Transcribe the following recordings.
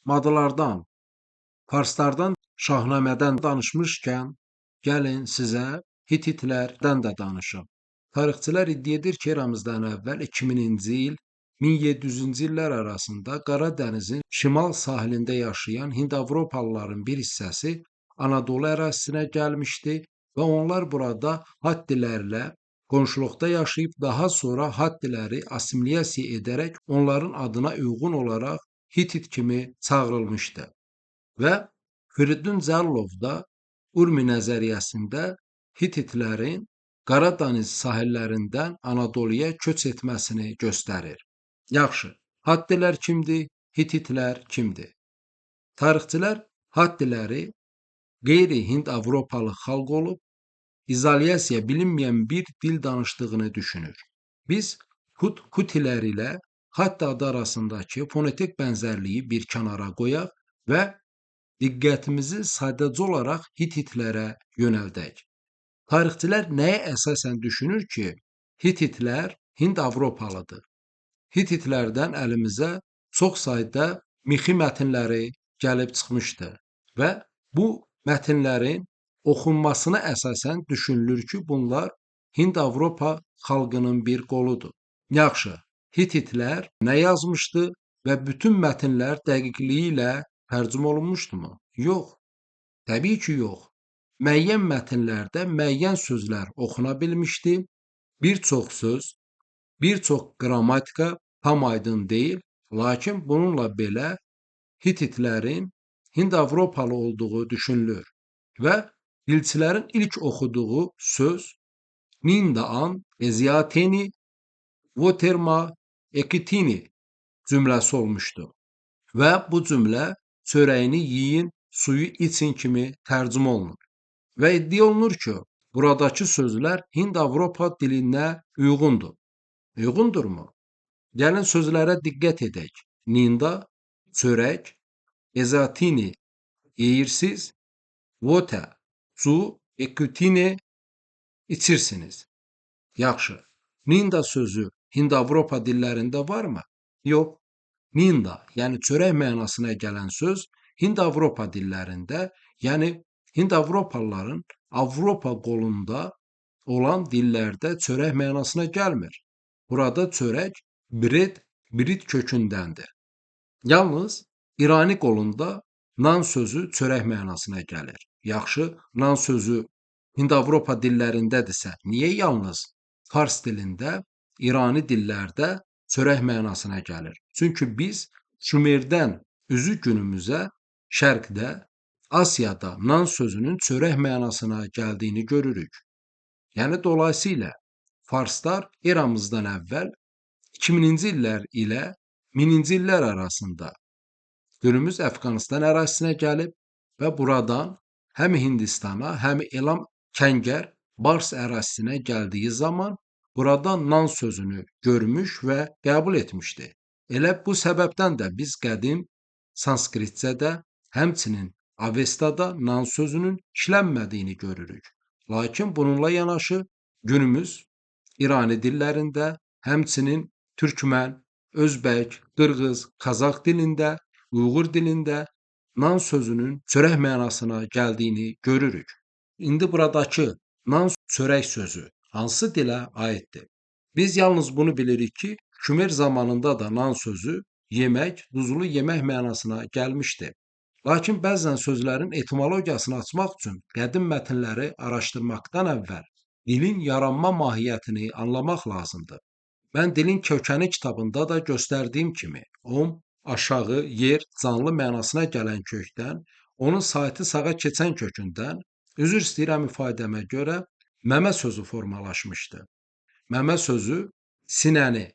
Madılardan, Farslardan, Şahnamədən danışmışkən, gəlin sizə Hititlərdən də danışım. Tarixçilər iddia edir ki, eramızdan əvvəl 2000-ci il 1700-cü illər arasında Qara dənizin şimal sahilində yaşayan Hind-Avropalıların bir hissəsi Anadolu ərazisinə gəlmişdi və onlar burada Hattilərlə qonşuluqda yaşayıb daha sonra Hattiləri assimilyasiya edərək onların adına uyğun olaraq Hitit kimi çağırılmışdı. Və Firidun Cəllov da Urmi nəzəriyyəsində Hititlərin Qara dəniz sahillərindən Anadoluya köç etməsini göstərir. Yaxşı, Hattilər kimdir, Hititlər kimdir? Tarixçilər Hattiləri qeyri-Hind-Avropalı xalq olub, izolyasiya bilinməyən bir dil danışdığını düşünür. Biz Hut-Hutilər ilə Hatti adı arasındakı fonetik bənzərliyi bir kənara qoyaq və diqqətimizi sadəcə olaraq Hititlərə yönəldək. Tarixçilər nəyə əsasən düşünür ki, Hititlər Hind-Avropalıdır? Hititlərdən əlimizə çox sayda mixi mətnləri gəlib çıxmışdı və bu mətnlərin oxunmasına əsasən düşünülür ki, bunlar Hind-Avropa xalqının bir qoludur. Yaxşı, Hititlər nə yazmışdı və bütün mətnlər dəqiqliyi ilə tərcümə olunmuşdumu? Yox, təbii ki, yox. Müəyyən mətnlərdə müəyyən sözlər oxuna bilmişdi. Bir çox söz, bir çox qrammatika tam aydın deyil, lakin bununla belə Hititlərin Hind-Avropalı olduğu düşünülür və dilçilərin ilk oxuduğu söz Nindaan Eziateni Voterma Ekitini cümləsi olmuşdu və bu cümlə çörəyini yeyin, suyu için kimi tərcümə olunur. Və iddia olunur ki, buradakı sözlər Hind-Avropa dilinə uyğundur. Uyğundurmu? Gəlin sözlərə diqqət edək. Ninda, çörək, ezatini yeyirsiz, vote, su, ekutini içirsiniz. Yaxşı. Ninda sözü Hind-Avropa dillərində varmı? Yox. Ninda, yəni çörək mənasına gələn söz Hind-Avropa dillərində, yəni Hind-Avropalıların Avropa qolunda olan dillərdə çörək mənasına gəlmir. Burada çörək bred, brit kökündəndir. Yalnız İrani qolunda nan sözü çörək mənasına gəlir. Yaxşı, nan sözü Hind-Avropa dillərindədirsə, niyə yalnız fars dilində, İrani dillərdə çörək mənasına gəlir? Çünki biz Şumerdən üzü günümüzə Şərqdə, Asiyada nan sözünün çörək mənasına gəldiyini görürük. Yəni dolayısıyla Farslar eramızdan əvvəl 2000-ci illər ilə 1000-ci illər arasında günümüz Əfqanıstan ərazisinə gəlib və buradan həm Hindistana, həm Elam Kəngər, Bars ərazisinə gəldiyi zaman burada nan sözünü görmüş və qəbul etmişdi. Elə bu səbəbdən də biz qədim Sanskritcədə, həmçinin Avestada nan sözünün işlənmədiyini görürük. Lakin bununla yanaşı günümüz İrani dillərində, həmçinin türkmən, özbək, qırğız, qazax dilində, Uyğur dilində nan sözünün çörək mənasına gəldiyini görürük. İndi buradakı nan çörək sözü hansı dilə aiddir? Biz yalnız bunu bilirik ki, Şumer zamanında da nan sözü yemək, duzlu yemək mənasına gəlmişdi. Lakin bəzən sözlərin etimologiyasını açmaq üçün qədim mətnləri araşdırmaqdan əvvəl dilin yaranma mahiyyətini anlamaq lazımdır. Mən dilin kökəni kitabında da göstərdiyim kimi, om, aşağı, yer, canlı mənasına gələn kökdən, onun saiti sağa keçən kökündən, üzr istəyirəm ifadəmə görə, məmə sözü formalaşmışdı. Məmə sözü sinəni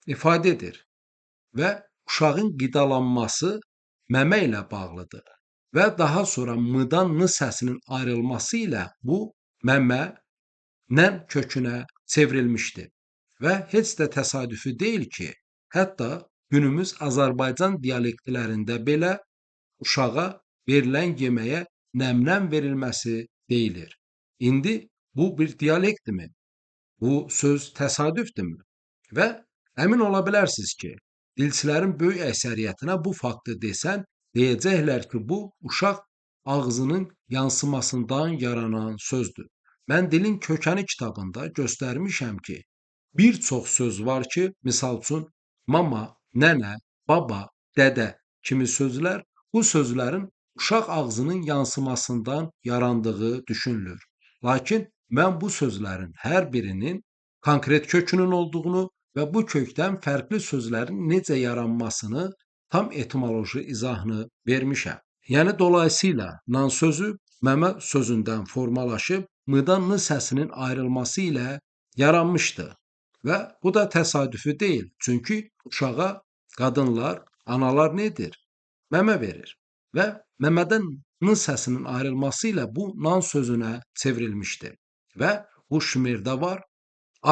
ifadə edir və uşağın qidalanması məmə ilə bağlıdır və daha sonra m-dan n səsinin ayrılması ilə bu məmə nən kökünə çevrilmişdi. Və heç də təsadüfi deyil ki, hətta günümüz Azərbaycan dialektlərində belə uşağa verilən yeməyə nəmnəm verilməsi deyilir. İndi bu bir dialektdirmi? Bu söz təsadüfdürmü? Və əmin ola bilərsiniz ki, dilçilərin böyük əksəriyyətinə bu faktı desən, Deyəcəklər ki, bu uşaq ağzının yansımasından yaranan sözdür. Mən Dilin Kökəni kitabında göstərmişəm ki, bir çox söz var ki, misal üçün mama, nənə, baba, dədə kimi sözlər, bu sözlərin uşaq ağzının yansımasından yarandığı düşünülür. Lakin mən bu sözlərin hər birinin konkret kökünün olduğunu və bu kökdən fərqli sözlərin necə yaranmasını tam etimoloji izahını vermişəm. Yəni, dolayısıyla nan sözü məmə sözündən formalaşıb, m-dan n səsinin ayrılması ilə yaranmışdı. Və bu da təsadüfi deyil, çünki uşağa qadınlar, analar nə edir? Məmə verir və məmədən n səsinin ayrılması ilə bu nan sözünə çevrilmişdi. Və bu Şumerdə var,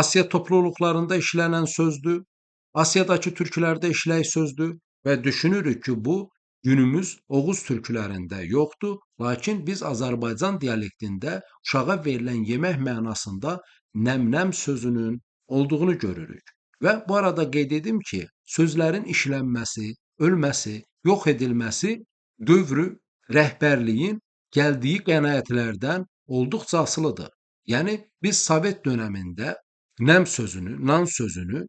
Asiya topluluqlarında işlənən sözdür, Asiyadakı türklərdə işlək sözdür və düşünürük ki, bu günümüz Oğuz türklərində yoxdur, lakin biz Azərbaycan dialektində uşağa verilən yemək mənasında nəm-nəm sözünün olduğunu görürük. Və bu arada qeyd edim ki, sözlərin işlənməsi, ölməsi, yox edilməsi dövrü rəhbərliyin gəldiyi qənaətlərdən olduqca asılıdır. Yəni, biz Sovet dönəmində nəm sözünü, nan sözünü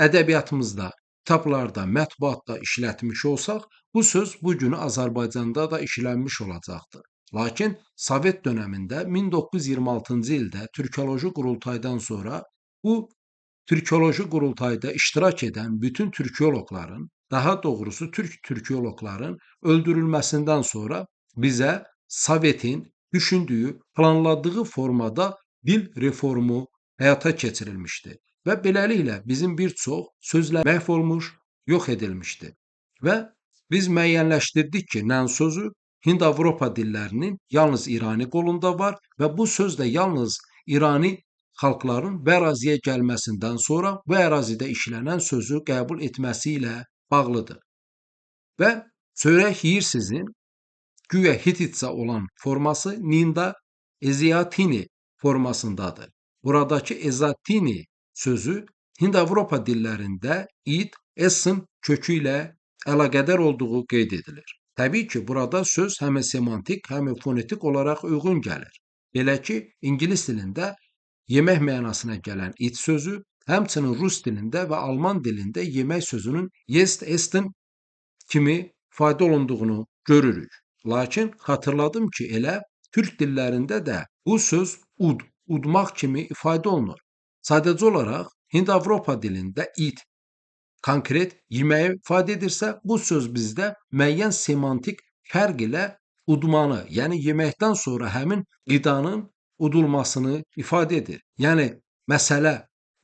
ədəbiyyatımızda, kitablarda, mətbuatda işlətmiş olsaq, bu söz bu günü Azərbaycanda da işlənmiş olacaqdır. Lakin Sovet dönəmində 1926-cı ildə Türkoloji Qurultaydan sonra bu Türkoloji Qurultayda iştirak edən bütün türkoloqların, daha doğrusu türk türkoloqların öldürülməsindən sonra bizə Sovetin düşündüyü, planladığı formada dil reformu həyata keçirilmişdi. Və beləliklə bizim bir çox sözlər məhv olmuş, yox edilmişdi. Və biz müəyyənləşdirdik ki, nən sözü Hind-Avropa dillərinin yalnız İrani qolunda var və bu söz də yalnız İrani xalqların bu əraziyə gəlməsindən sonra bu ərazidə işlənən sözü qəbul etməsi ilə bağlıdır. Və çörək yeyirsizin güya Hititcə olan forması Ninda Eziatini formasındadır. Buradakı Ezatini sözü Hind-Avropa dillərində id, esin kökü ilə əlaqədar olduğu qeyd edilir. Təbii ki, burada söz həm semantik, həm fonetik olaraq uyğun gəlir. Belə ki, ingilis dilində yemək mənasına gələn it sözü, həmçinin rus dilində və alman dilində yemək sözünün jest, esten kimi ifadə olunduğunu görürük. Lakin xatırladım ki, elə türk dillərində də bu söz ud, udmaq kimi ifadə olunur. Sadəcə olaraq Hind-Avropa dilində it konkret yeməyi ifadə edirsə, bu söz bizdə müəyyən semantik fərq ilə udmanı, yəni yeməkdən sonra həmin qidanın udulmasını ifadə edir. Yəni, məsələ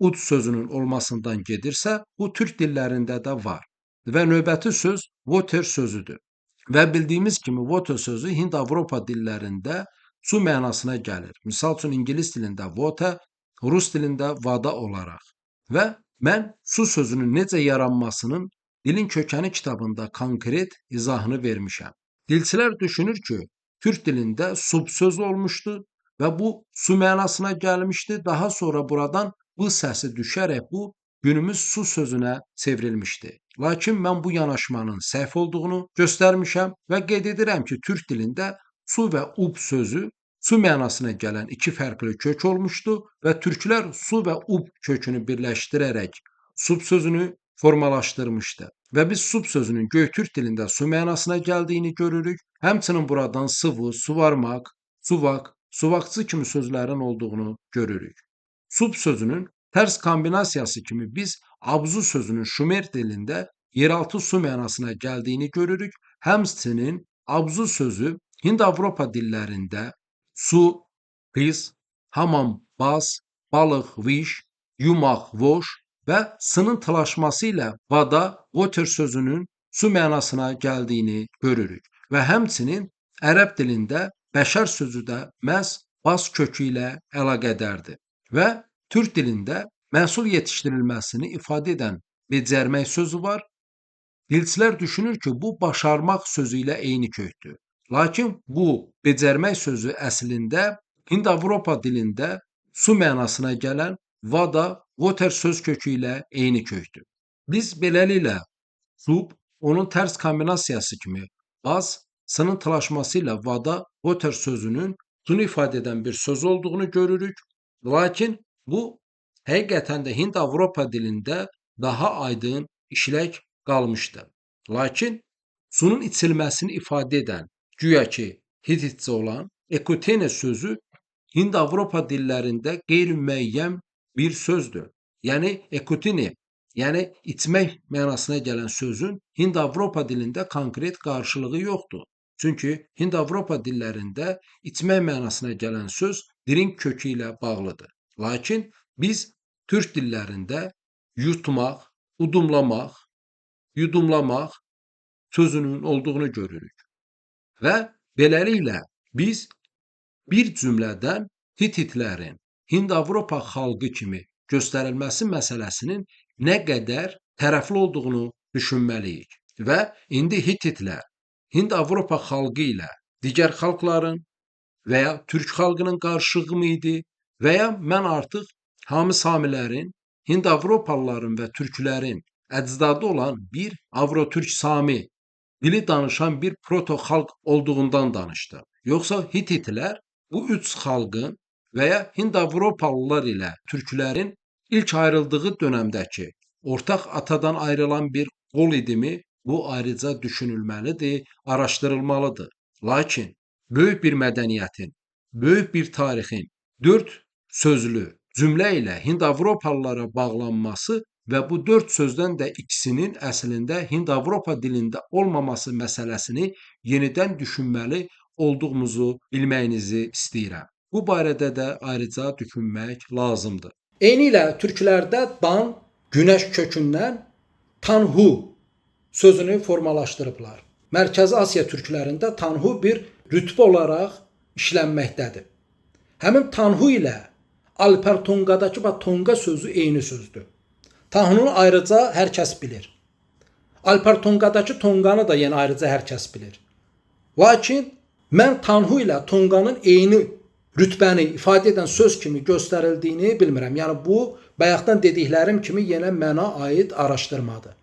ud sözünün olmasından gedirsə, bu türk dillərində də var. Və növbəti söz water sözüdür. Və bildiyimiz kimi water sözü Hind-Avropa dillərində su mənasına gəlir. Misal üçün, ingilis dilində water, rus dilində vada olaraq. Və mən su sözünün necə yaranmasının Dilin Kökəni kitabında konkret izahını vermişəm. Dilçilər düşünür ki, türk dilində sub sözü olmuşdu və bu su mənasına gəlmişdi. Daha sonra buradan bu səsi düşərək bu günümüz su sözünə çevrilmişdi. Lakin mən bu yanaşmanın səhv olduğunu göstərmişəm və qeyd edirəm ki, türk dilində su və ub sözü su mənasına gələn iki fərqli kök olmuşdu və türklər su və ub kökünü birləşdirərək sub sözünü formalaşdırmışdı. Və biz sub sözünün Göytürk dilində su mənasına gəldiyini görürük. Həmçinin buradan sıvı, suvarmaq, suvaq, suvaqçı kimi sözlərin olduğunu görürük. Sub sözünün tərs kombinasiyası kimi biz abzu sözünün Şumer dilində yeraltı su mənasına gəldiyini görürük. Həmçinin abzu sözü Hind-Avropa dillərində su, qız, hamam, baz, balıq, viş, yumaq, voş və sının tılaşması ilə vada, water sözünün su mənasına gəldiyini görürük. Və həmçinin ərəb dilində bəşər sözü də məhz baz kökü ilə əlaqədardır. Və türk dilində məhsul yetişdirilməsini ifadə edən becərmək sözü var. Dilçilər düşünür ki, bu başarmaq sözü ilə eyni kökdür. Lakin bu becərmək sözü əslində Hind-Avropa dilində su mənasına gələn vada, water söz kökü ilə eyni kökdür. Biz beləliklə sub, onun tərs kombinasiyası kimi baz, sınıntılaşması ilə vada, water sözünün sunu ifadə edən bir söz olduğunu görürük. Lakin bu həqiqətən də Hind-Avropa dilində daha aydın işlək qalmışdı. Lakin sunun içilməsini ifadə edən, güya ki, Hititcə olan ekotene sözü Hind-Avropa dillərində qeyri-müəyyən bir sözdür. Yəni ekotene, yəni içmək mənasına gələn sözün Hind-Avropa dilində konkret qarşılığı yoxdur. Çünki Hind-Avropa dillərində içmək mənasına gələn söz drink kökü ilə bağlıdır. Lakin biz türk dillərində yutmaq, udumlamaq, yudumlamaq sözünün olduğunu görürük. Və beləliklə biz bir cümlədən Hititlərin Hind-Avropa xalqı kimi göstərilməsi məsələsinin nə qədər tərəfli olduğunu düşünməliyik. Və indi Hititlər Hind-Avropa xalqı ilə digər xalqların və ya türk xalqının qarışığı mı idi və ya mən artıq Hami Samilərin, Hind-Avropalıların və türklərin əcdadı olan bir Avrotürk Sami dili danışan bir proto-xalq olduğundan danışdım. Yoxsa Hititlər bu üç xalqın və ya Hind-Avropalılar ilə türklərin ilk ayrıldığı dönəmdəki ortaq atadan ayrılan bir qol idimi? Bu ayrıca düşünülməlidir, araşdırılmalıdır. Lakin böyük bir mədəniyyətin, böyük bir tarixin dörd sözlü cümlə ilə Hind-Avropalılara bağlanması və bu dörd sözdən də ikisinin əslində Hind-Avropa dilində olmaması məsələsini yenidən düşünməli olduğumuzu bilməyinizi istəyirəm. Bu barədə də ayrıca düşünmək lazımdır. Eyni ilə türklərdə dan, günəş kökündən tanhu sözünü formalaşdırıblar. Mərkəzi Asiya türklərində tanhu bir rütbə olaraq işlənməkdədir. Həmin tanhu ilə Alper Tonga'dakı bax Tonga sözü eyni sözdür. Tanhunu ayrıca hər kəs bilir. Alper Tonga'dakı Tonganı da yenə ayrıca hər kəs bilir. Lakin mən Tanhu ilə Tonganın eyni rütbəni ifadə edən söz kimi göstərildiyini bilmirəm. Yəni bu bayaqdan dediklərim kimi yenə mənə aid araşdırmadır.